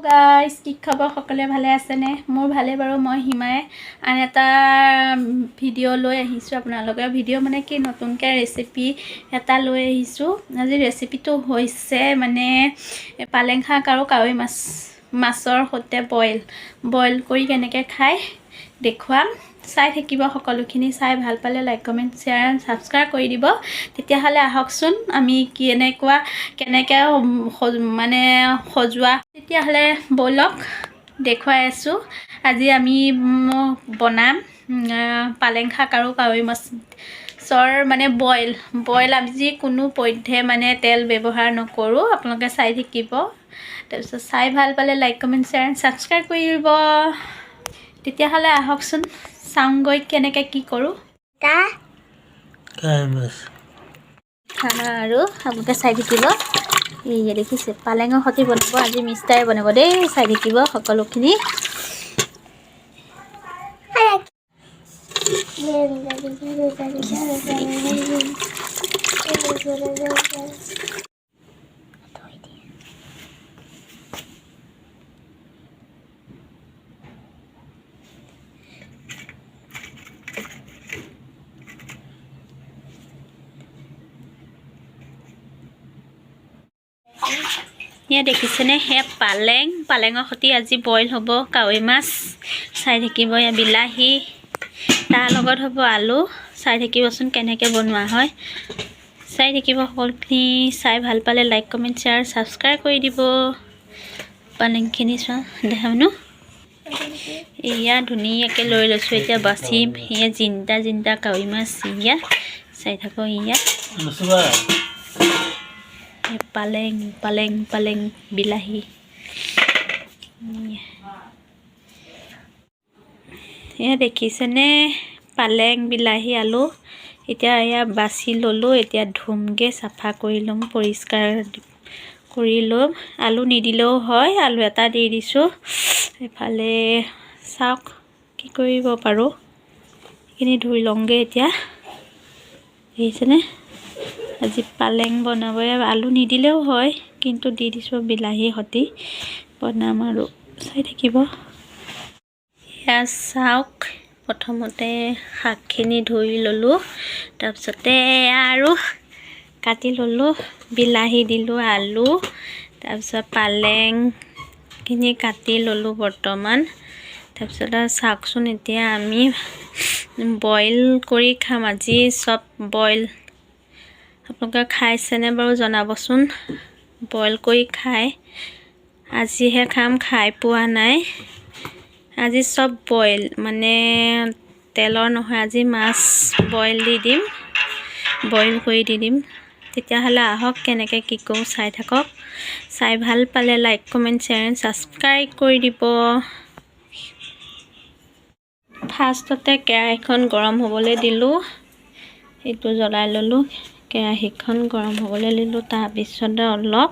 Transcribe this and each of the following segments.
Guys, কি খবৰ? সকলোৱে ভালে আছেনে? মোৰ ভালেই বাৰু। মই সীমাই আন এটা ভিডিঅ' লৈ আহিছোঁ আপোনালোকে। ভিডিঅ' মানে কি, নতুনকৈ ৰেচিপি এটা লৈ আহিছোঁ। আজি ৰেচিপিটো হৈছে মানে পালেং শাক আৰু কাৱৈ মাছৰ সৈতে বইল বইল কৰি কেনেকৈ খায় দেখুৱাম। চাই থাকিব সকলোখিনি। চাই ভাল পালে like, comment, share and subscribe কৰি দিব। তেতিয়াহ'লে আহকচোন, আমি কেনেকুৱা কেনেকৈ মানে সজোৱা, তেতিয়াহ'লে ব'লক, দেখুৱাই আছোঁ। আজি আমি বনাম পালেং শাক আৰু কাৱৈ মাছৰ মানে বইল বইল। আজি কোনো পধ্যে মানে তেল ব্যৱহাৰ নকৰোঁ। আপোনালোকে চাই থাকিব। তাৰপিছত চাই ভাল পালে like, comment, share and subscribe কৰি দিব। তেতিয়াহ'লে আহকচোন, চাওঁগৈ কেনেকৈ কি কৰোঁ। কাৱৈ মাছ। খানা আৰু আপোনালোকে চাই থাকিব। এইয়া দেখিছে, পালেঙৰ সৈতে বনাব আজি, মিষ্টাৰে বনাব দেই। চাই থাকিব সকলোখিনি। এয়া দেখিছেনে, সেয়া পালেং। পালেঙৰ সৈতে আজি বইল হ'ব কাৱৈ মাছ। চাই থাকিব। এয়া বিলাহী, তাৰ লগত হ'ব আলু। চাই থাকিবচোন কেনেকৈ বনোৱা হয়। চাই থাকিব সকলোখিনি। চাই ভাল পালে লাইক, কমেণ্ট, শ্বেয়াৰ, ছাবস্ক্ৰাইব কৰি দিব। পালেংখিনি চোৱা, দেখা ন। এয়া ধুনীয়াকৈ লৈ লৈছোঁ, এতিয়া বাচিম। এয়া জিন্দা জিন্দা কাৱৈ মাছ। এয়া চাই থাকক এয়া। নুচুবা। এই পালেং, পালেং, পালেং, বিলাহী। এয়া দেখিছেনে, পালেং, বিলাহী, আলু। এতিয়া এয়া বাছি ল'লোঁ। এতিয়া ধুমগৈ, চাফা কৰি ল'ম, পৰিষ্কাৰ কৰি ল'ম। আলু নিদিলেও হয়, আলু এটা দি দিছোঁ। এইফালে চাওক কি কৰিব পাৰোঁ। এইখিনি ধুই লওঁগৈ এতিয়া। দেখিছেনে, আজি পালেং বনাব। আলু নিদিলেও হয়, কিন্তু দি দিছোঁ। বিলাহী সৈতে বনাম আৰু চাই থাকিব। এয়া চাওক, প্ৰথমতে শাকখিনি ধুই ল'লোঁ। তাৰপিছতে এয়া আৰু কাটি ল'লোঁ। বিলাহী দিলোঁ, আলু, তাৰপিছত পালেংখিনি কাটি ল'লোঁ বৰ্তমান। তাৰপিছত আৰু চাওকচোন, এতিয়া আমি বইল কৰি খাম আজি চব বইল। আপোনালোকে খাইছেনে বাৰু জনাবচোন। বইল কৰি খাই আজিহে খাম, খাই পোৱা নাই। আজি চব বইল, মানে তেলৰ নহয়। আজি মাছ বইল দি দিম, বইল কৰি দি দিম। তেতিয়াহ'লে আহক, কেনেকৈ কি কৰোঁ চাই থাকক। চাই ভাল পালে like, comment, share and subscribe কৰি দিব। ফাৰ্ষ্টতে কেৰাহীখন গৰম হ'বলৈ দিলোঁ। এইটো জ্বলাই ল'লোঁ। কেৰাহীখন গৰম হ'বলৈ দিলোঁ। তাৰপিছতে অলপ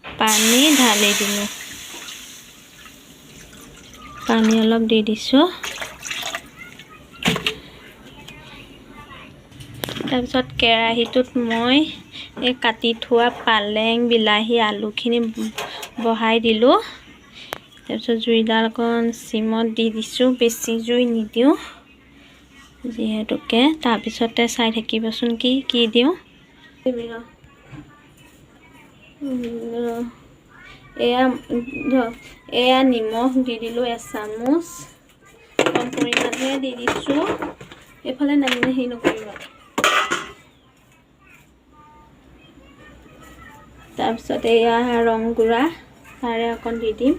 পানী ঢালি দিলোঁ। পানী অলপ দি দিছোঁ। তাৰপিছত কেৰাহীটোত মই এই কাটি থোৱা পালেং, বিলাহী, আলুখিনি বহাই দিলোঁ। তাৰপিছত জুইডাল অকণ চিমত দি দিছোঁ, বেছি জুই নিদিওঁ যিহেতুকে। তাৰপিছতে চাই থাকিবচোন কি কি দিওঁ। এয়া এয়া নিমখ দি দিলোঁ এচামুচ, কম পৰিমাণে দি দিছোঁ। এইফালে নামিলে হেৰি নকৰিবা। তাৰপিছত এয়া ৰং গুড়া, তাৰে অকণ দি দিম।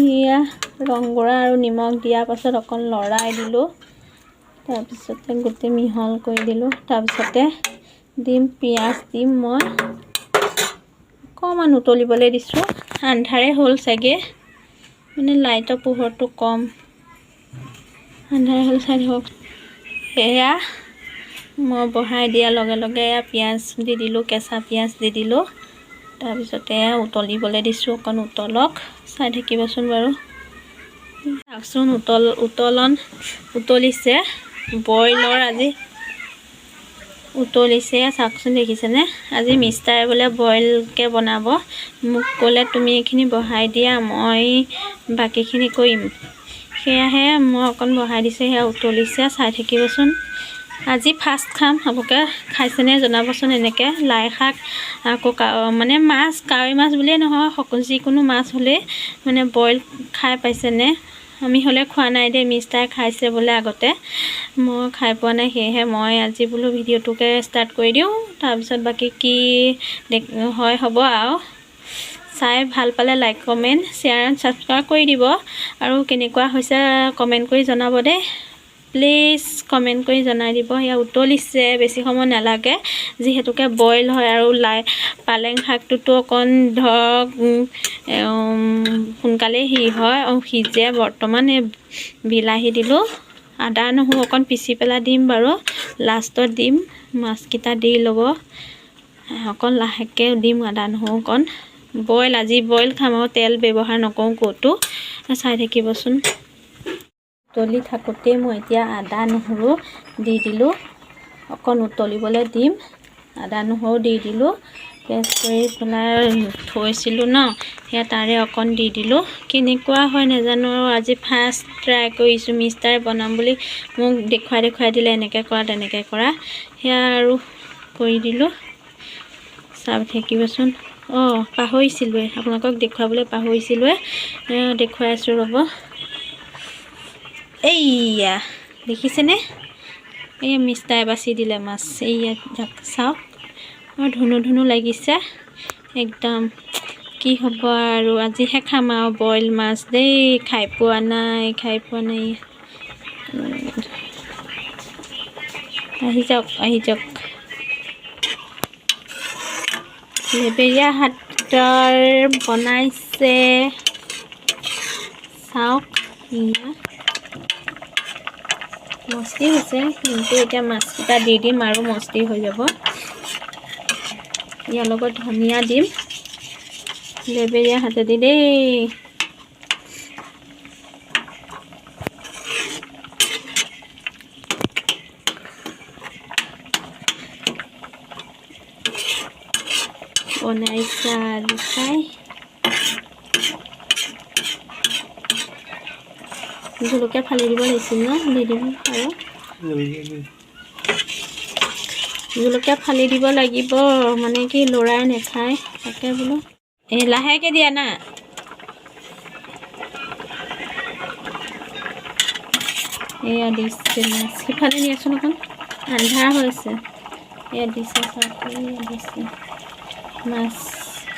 এয়া ৰং গুড়া আৰু নিমখ দিয়াৰ পাছত অকণ লৰাই দিলোঁ। তাৰপিছতে গোটেই মিহল কৰি দিলোঁ। তাৰপিছতে দিম পিঁয়াজ দিম মই। অকণমান উতলিবলৈ দিছোঁ। আন্ধাৰে হ'ল চাগে, মানে লাইটৰ পোহৰটো কম। আন্ধাৰে হ'ল, চাই থাকক। এয়া মই বহাই দিয়াৰ লগে লগে এয়া পিঁয়াজ দি দিলোঁ, কেঁচা পিঁয়াজ দি দিলোঁ। তাৰপিছতে উতলিবলৈ দিছোঁ, অকণ উতলক। চাই থাকিবচোন বাৰু। চাওকচোন, উতলন উতলিছে বইলৰ আজি। উতলিছে, চাওকচোন দেখিছেনে। আজি মিষ্টাৰে বোলে বইলকৈ বনাব, মোক ক'লে তুমি এইখিনি বহাই দিয়া, মই বাকীখিনি কৰিম। সেয়াহে মই অকণ বহাই দিছোঁ, সেয়া উতলিছে, চাই থাকিবচোন। আজি ফাৰ্ষ্ট খাম, আপোনালোকে খাইছেনে জনাবচোন। এনেকৈ লাই শাক আকৌ মানে মাছ, কাৱৈ মাছ বুলিয়ে নহয়, যিকোনো মাছ হ'লেই মানে বইল খাই পাইছেনে? আমি হ'লে খোৱা নাই দেই, মিষ্টাৰে খাইছে বোলে আগতে, মই খাই পোৱা নাই। সেয়েহে মই আজি বোলো ভিডিঅ'টোকে ষ্টাৰ্ট কৰি দিওঁ, তাৰপিছত বাকী কি হয় হ'ব আৰু। চাই ভাল পালে like, comment, share and subscribe কৰি দিব, আৰু কেনেকুৱা হৈছে কমেণ্ট কৰি জনাব দেই, প্লিজ কমেণ্ট কৰি জনাই দিব। সেয়া উতলিছে, বেছি সময় নালাগে যিহেতুকে বইল হয়, আৰু লাই পালেং শাকটোতো অকণ ধৰক সোনকালেই হয় সিজে। বৰ্তমান এই বিলাহী দিলোঁ, আদা নহৰু অকণ পিচি পেলাই দিম বাৰু, লাষ্টত দিম। মাছকেইটা দি ল'ব, অকণ লাহেকৈ দিম আদা নহৰু অকণ। বইল আজি বইল খাম আৰু, তেল ব্যৱহাৰ নকৰোঁ ক'তো, চাই থাকিবচোন। উতলি থাকোঁতেই মই এতিয়া আদা নহৰু দি দিলোঁ, অকণ উতলিবলৈ দিম। আদা নহৰু দি দিলোঁ, পেষ্ট কৰি পেলাই থৈছিলোঁ ন, সেয়া তাৰে অকণ দি দিলোঁ। কেনেকুৱা হয় নাজানো আৰু, আজি ফাৰ্ষ্ট ট্ৰাই কৰিছোঁ। মিষ্টাৰে বনাম বুলি মোক দেখুৱাই দেখুৱাই দিলে, এনেকৈ কৰা তেনেকৈ কৰা, সেয়া আৰু কৰি দিলোঁ। চাই থাকিবচোন। অঁ, পাহৰিছিলোঁৱে, আপোনালোকক দেখুৱাবলৈ পাহৰিছিলোঁৱে, দেখুৱাই আছোঁ ৰ'ব। এইয়া দেখিছেনে, এই মিষ্টাৰে বাচি দিলে মাছ। এইয়া চাওক, বৰ ধুনু ধুনু লাগিছে একদম। কি হ'ব আৰু, আজিহে খাম আৰু বইল মাছ দেই, খাই পোৱা নাই, খাই পোৱা নাই। আহি যাওক, আহি যাওক। লেবেৰীয়া হাতৰ বনাইছে, চাওক। এয়া মস্তি হৈছে, কিন্তু এতিয়া মাছকেইটা দি দিম আৰু মস্তি হৈ যাব। ইয়াৰ লগত ধনিয়া দিম, লেবেৰীয়া হাতেদি দেই। বনাইছা আজি খাই। জলকীয়া ফালি দিব লাগিছিল ন, দি দিব আৰু জলকীয়া ফালি দিব লাগিব, মানে কি ল'ৰাই নাখায়, তাকে বোলো এই লাহেকৈ দিয়া না। এয়া দিছে মাছ, সিফালে নিয়াচোন অকণ, আন্ধাৰ হৈছে। এয়া দিছে চাওক, এয়া দিছে মাছ,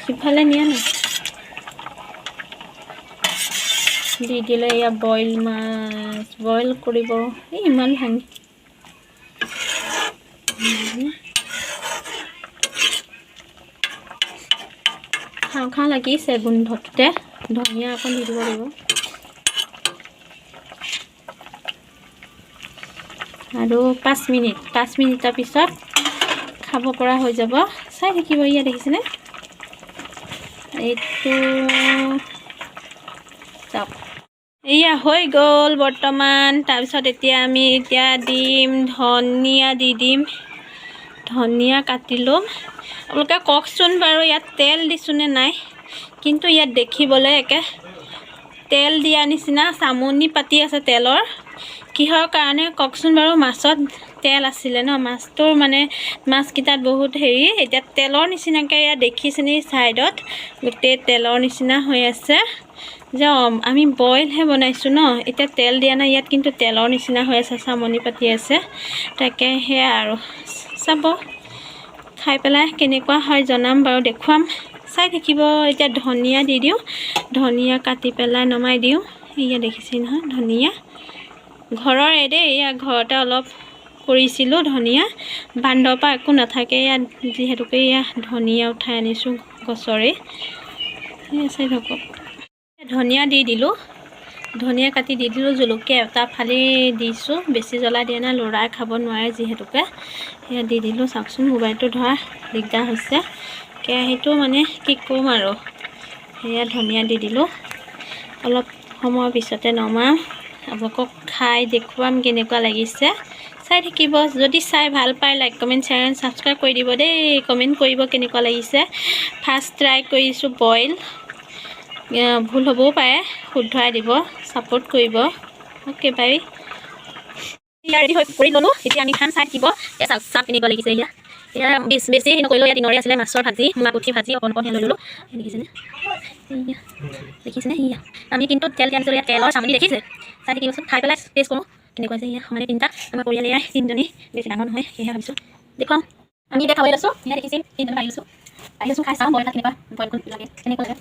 সিফালে নিয়া না। দি দিলে এয়া বইল মাছ, বইল কৰিব। এই ইমান ভাঙি খাওঁ খাওঁ লাগিছে গোন্ধটোতে। ধনিয়া অকণ দি দিব লাগিব। আৰু 5 মিনিট, 5 মিনিটৰ পিছত খাব পৰা হৈ যাব। চাই থাকিব। ইয়াত দেখিছেনে, এইটো চাওক, এয়া হৈ গ'ল বৰ্তমান। তাৰপিছত এতিয়া আমি এতিয়া দিম ধনিয়া, দি দিম ধনিয়া কাটি ল'ম। আপোনালোকে কওকচোন বাৰু ইয়াত তেল দিছোঁনে নাই, কিন্তু ইয়াত দেখিবলৈ একে তেল দিয়া নিচিনা চামনি পাতি আছে তেলৰ। কিহৰ কাৰণে কওকচোন বাৰু? মাছত তেল আছিলে ন, মাছটোৰ মানে মাছকেইটাত বহুত হেৰি, এতিয়া তেলৰ নিচিনাকৈ ইয়াত দেখিছেনে ছাইডত গোটেই তেলৰ নিচিনা হৈ আছে। যে আমি বইলহে বনাইছোঁ ন, এতিয়া তেল দিয়া নাই ইয়াত, কিন্তু তেলৰ নিচিনা হৈ আছে, চামনি পাতি আছে। তাকে সেয়া আৰু চাব, খাই পেলাই কেনেকুৱা হয় জনাম বাৰু, দেখুৱাম, চাই থাকিব। এতিয়া ধনিয়া দি দিওঁ, ধনিয়া কাটি পেলাই নমাই দিওঁ। এয়া দেখিছে নহয় ধনিয়া, ঘৰৰে দেই, এয়া ঘৰতে অলপ কৰিছিলোঁ ধনিয়া, বান্দৰ পৰা একো নাথাকে ইয়াত, যিহেতুকে এয়া ধনিয়া উঠাই আনিছোঁ গছৰে। চাই থাকক, ধনিয়া দি দিলোঁ, ধনিয়া কাটি দি দিলোঁ, জলকীয়া এটা ফালি দিছোঁ, বেছি জ্বলা দিয়া নাই, ল'ৰাই খাব নোৱাৰে যিহেতুকে, সেয়া দি দিলোঁ। চাওকচোন মোবাইলটো ধৰা দিগদাৰ হৈছে, কেৰাহীটো মানে কি ক'ম আৰু। সেয়া ধনিয়া দি দিলোঁ, অলপ সময়ৰ পিছতে নমাম, আপোনালোকক খাই দেখুৱাম কেনেকুৱা লাগিছে। চাই থাকিব। যদি চাই ভাল পায়, like, comment, share and subscribe কৰি দিব দেই। কমেণ্ট কৰিব কেনেকুৱা লাগিছে। ফাৰ্ষ্ট ট্ৰাই কৰিছোঁ বইল, ভুল হ'বও পাৰে, শুধৰাই দিব, ছাপোৰ্ট কৰিব। অ'কে, বাই। ৰেডি হৈ কৰি ল'লোঁ, এতিয়া আমি খাম, চাই থাকিব। এয়া চাওক চাওক কেনেকুৱা লাগিছে। এয়া এয়া বেছি বেছি হেৰি নকৰিলোঁ। ইয়াত দিনৰে আছিলে মাছৰ ভাজি, পুঠি ভাজি অকণ অকণ লৈ ল'লোঁ। দেখিছেনে? এয়া দেখিছেনে? এয়া আমি কিন্তু তেল দিয়া নাছিলোঁ। ইয়াত তেলৰ চামনি দেখিছে? চাই থাকিবচোন, খাই পেলাই টেষ্ট কৰোঁ কেনেকুৱা হৈছে। এয়া সমানে তিনিটা, আমাৰ পৰিয়াল এয়াই তিনিজনী, বেছি ডাঙৰ নহয়। সেয়েহে ভাবিছোঁ দেখুৱাম। আমি এতিয়া খাবলৈ লৈছোঁ। এয়া দেখিছে, তিনিজন পাৰি লৈছোঁ, পাৰি লৈছোঁ। খাই চাওঁ বইল ভাত কেনেকুৱা, বইল লাগে, কেনেকুৱা লাগে।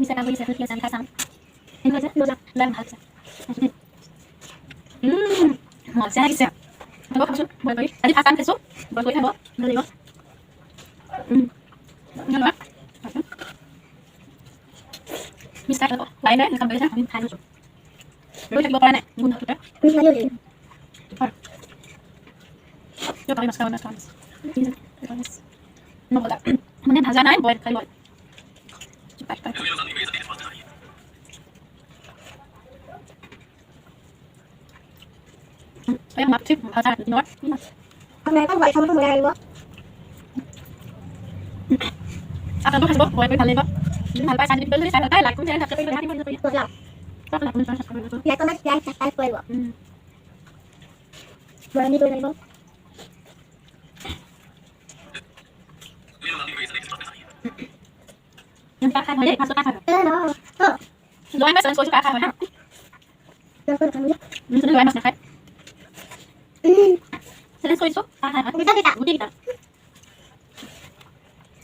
মিছা কাম কৰিছে, ঠিক আছে, আমি খাই চাওঁ কেনেকুৱা হৈছে। লৈ যাম, লৈ ভাল হৈছে। মজা লাগিছে। আপোনালোক খাবচোন বইল কৰি। আজি ফাৰ্ষ্ট টাইম খাইছোঁ, বইল কৰি খাব ভাল লাগিব। ধন্যবাদ। মিছা খোৱাই নাই, খাব লাগিছে। আমি খাই লৈছোঁ, ৰৈ থাকিব পৰা নাই গোন্ধটোতে। হয়, মাছ খাব, মাছ খাব নবজা মানে ভাজা নাই, বইল খাই বইল পাই পাই। মাছ ভাজা দিনৰ। আপোনালোকক বইল খাবতো মজা লাগিব। আপোনালোক খাব বইল কৰি, ভাল লাগিব। যদি ভাল পায়, চাই যদি চাই ভাল পায়, লাইক কৰি ছাবস্ক্ৰাইব কৰি। লাইক, কমেণ্ট, শ্বেয়াৰ, ছাবস্ক্ৰাইব কৰিব। বৰঙণি কৰিব লাগিব। খাই হয় দেই, ফাৰ্ষ্টত খাই হয়। অঁ। জোৱাই মাছ চেলেঞ্জ কৰিছোঁ, খাই হয় হা। জোৱাই মাছ নাখায়, চেলেঞ্জ কৰিছোঁ, খাই হয়। গোটেইকেইটা। গোটেইকেইটা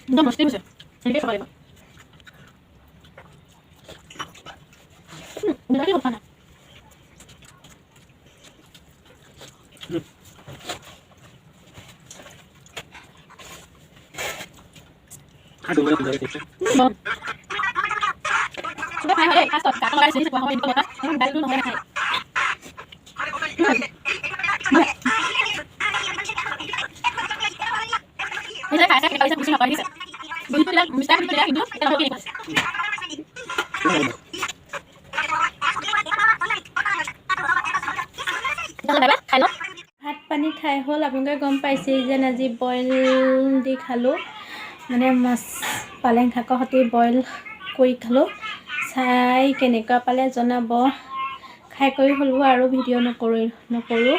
একদম মস্তি হৈছে, সেনেকৈ খাব লাগিব। বিলাহী কথা নাই। চবে খাই হয় দেই। ফাৰ্ষ্টত গাটো লগাই দিছে, খোৱা সময় দিব কথা, দাইলটো নহ'লে নাখায়। নিজে খাই খাই কেনেকুৱা লাগিছে বুজি নাপাই দিছে। বুজিটো দিলে, মিষ্টাই বুজিটো দিলে, কিন্তু এতিয়া কেনেকুৱা হৈছে। খাই লওক। ভাত পানী খাই হ'ল। আপোনালোকে গম পাইছেই যেন আজি বইল দি খালোঁ, মানে মাছ পালেং শাকৰ সৈতে বইল কৰি খালোঁ। চাই কেনেকুৱা পালে জনাব। খাই কৰি হ'লোঁ আৰু ভিডিঅ' নকৰোঁ নকৰোঁ।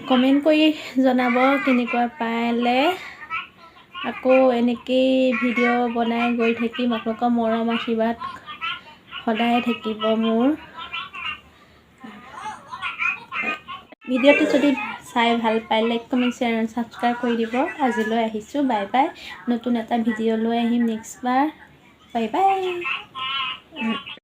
কমেণ্ট কৰি জনাব কেনেকুৱা পালে। আকৌ এনেকেই ভিডিঅ' বনাই গৈ থাকিম। আপোনালোকৰ মৰম আশীৰ্বাদ সদায় থাকিব মোৰ। ভিডিঅ'টো যদি চাই ভাল পায়, like, comment, share and subscribe কৰি দিব। আজিলৈ আহিছোঁ, বাই বাই। নতুন এটা ভিডিঅ' লৈ আহিম নেক্সট বাৰ। Bye bye.